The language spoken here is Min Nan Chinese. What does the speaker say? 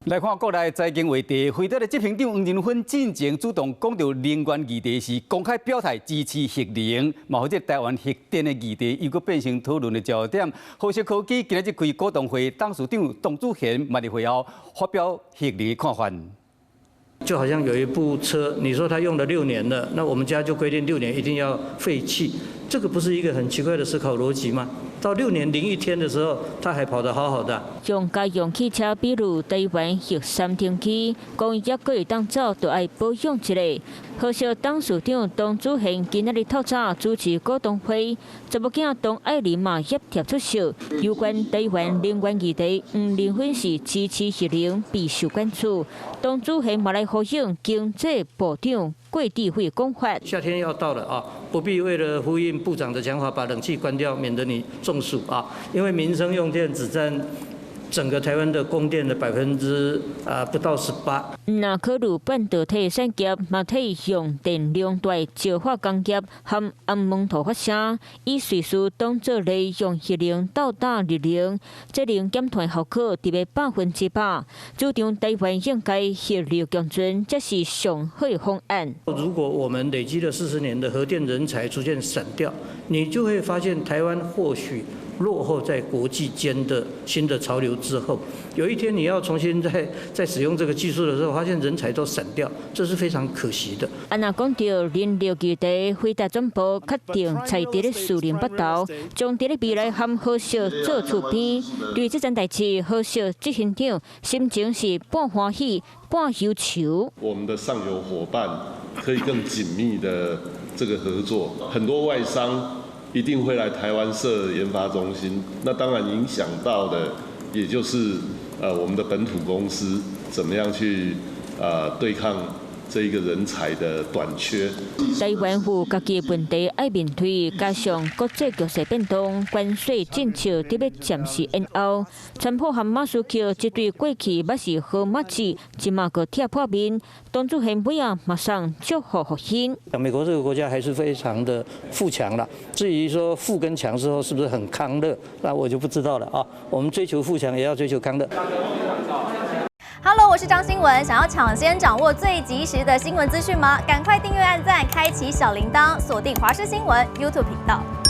來看國內財經話題，輝達的執行長黃仁勳進前主動講著能源議題時，公開表態支持核能，嘛予這台灣核電的議題又閣變成討論的焦點。禾碩科技今仔日開股東會，董事長董子賢嘛佇會後發表核能的看法。就好像有一部車，你說他用了六年了，那我們家就規定六年一定要廢棄，這個不是一個很奇怪的思考邏輯嗎？到6年零1天的時候，他還跑得好好的。用家用汽車比喻台灣核三停機，講抑閣會當走，就愛保養一下。禾碩董事長董子賢今仔日透早主持股東會，查某囝董愛玲嘛協貼出席。有關台灣能源議題，黃仁勳是支持核能，備受關注。董子賢嘛來呼應經濟部長郭智輝講法。夏天要到了啊，不必為了呼應部長的講法，把冷氣關掉，免得你中暑啊。因為民生用電只佔整個台灣的供電的百分之啊不到18。若考慮半導體產業，嘛替用電量大石化工業含頷門塗發聲，以瑞士當做利用核能鬥膽綠能，節能減碳效果達到100%。主張台灣應該核綠共存，這是上好的方案。如果我們累積了40年的核電人才逐漸散掉，你就會發現台灣或許落後在國際間的新的潮流之後，有一天你要重新再使用這個技術的時候，發現人才都散掉，這是非常可惜的。啊，若講著燃料議題，輝達總部確定採佇咧士林北投，將佇咧未來和禾碩做厝邊。對這件代誌，禾碩執行長心情是半歡喜半憂愁。我們的上游夥伴可以更緊密的這個合作，很多外商一定會來台灣設研發中心，那當然影響到的，也就是我們的本土公司怎麼樣去對抗這一個人才的短缺。台灣有家己問題愛面對，加上國際局勢變動，關稅政策得欲暫時延後。川普和馬斯克這對過去捌是好麻吉，這馬閣拆破面，董子賢尾仔嘛送祝福予𪜶。美國這個國家還是非常的富強啦。至於說富跟強之後是不是很康樂，那我就不知道了啊。我們追求富強，也要追求康樂。 Hello，我是張新聞。想要搶先掌握最及時的新聞資訊嗎？趕快訂閱、按讚、開啟小鈴鐺，鎖定華視新聞 YouTube 頻道。